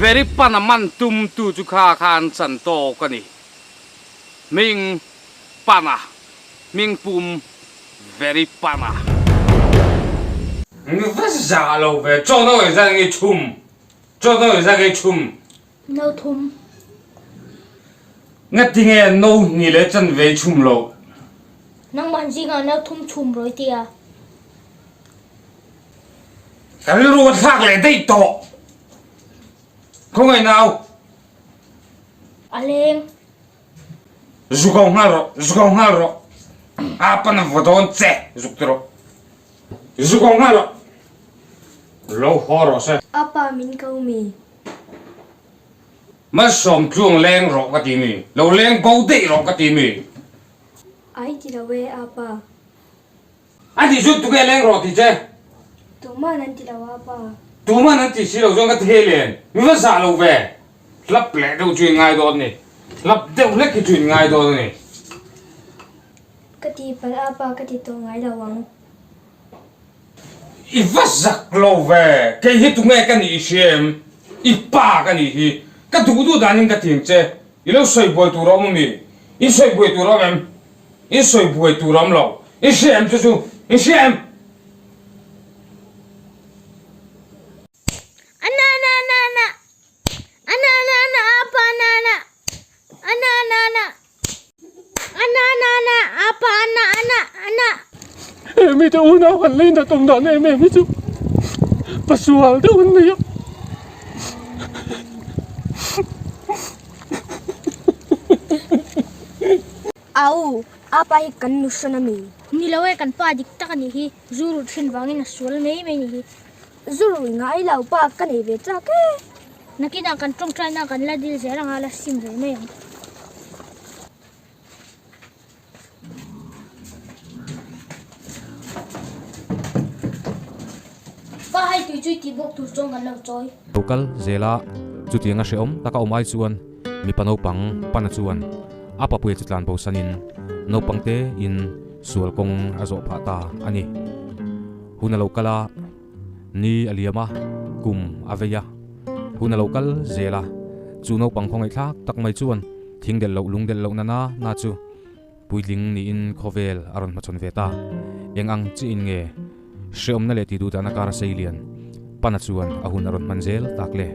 Very pana man tum tu chu kha khan chan tawk a ni. Hming pana, hming pum very pana. Ni va za lo ve, chaw no engzat nge chhum, chaw no engzat nge chhum. No thum. Ngatinge no hnih leh chanve i chhum loh? Nangmah zingah no thum chhum rawh i ti a. Ka rilru a thlak leh daih tawh. Khawngaih nau. A leng. Zuk ho nghal rawh, zuk ho nghal rawh. A pan a vaw dawn che, zuk ti rawh. Zuk ho nghal rawh. Lo haw rawh se. A pa min ko mi. Malsawm tluang leng rawh ka ti mi. Lo leng bo daih rawh ka ti mi. Ai ti lo e, a pa. A tih chu tuke leng rawh ti che. Tuman an ti lo a pa. Tuman an ti si lo chuan ka thei len. Mi va zah lo ve. Hlap leh deuh chu in ngai dawn a ni. Hlap deuh hlek hi chu in ngai dawn a ni. Ka ti palh a pa ka ti tawh ngai lo ang. I va zak lo ve. Kei hi tunge ka nih i hria em? I pa ka nih hi. Ka duh duh danin ka ti ang che. I lo sawi buai tur a awm ami? In sawi buai tur a awm em? In sawi buai tur a awm lo. In hria em chu chu? In hria em? Ana ana ana ana ana ana ana apa ana ana ana ana ana ana ana ana apa ana ana ana. He mite unau han lei nat awm dan em em hi chu pasual deuh an nei a. Au, apa hi kan nu hrawn ami? Ni lo e, kan pa dik tak anih hi, zu rulh thin vangin a sual mai mai anih hi. Zu rulh ngai lo pa ka nei ve chak e. Nakinah kan tawngtaina kan la dil zel anga la sim ve mai ang. Pa hei tui chu i tih bawk tur chuan kan lo chawi. Lo kal zel a, chutiang a hrehawm taka awm ai chuan mipa naupang pana chuan a papuia chu tlan bosanin naupang te in sual kawng a zawh phah ta a ni. Hun a lo kal a, ni a liam a, kum a vei a. Hun a lo kal zel a, chu naupang khawngaihthlak tak mai chuan thing delh loh lung delh loh na na na chu Puitling niin khawvel a rawn hmachhawn ve ta. Eng ang chiin nge hreawmna leh tihduhdahna kar a sei lian? Pana chuan a hun a rawn hman zel tak le.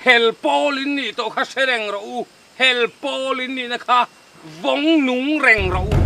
Hel pawl in nih tawh kha hre reng rawh u, hel pawl in nihna kha vawng nung reng rawh u.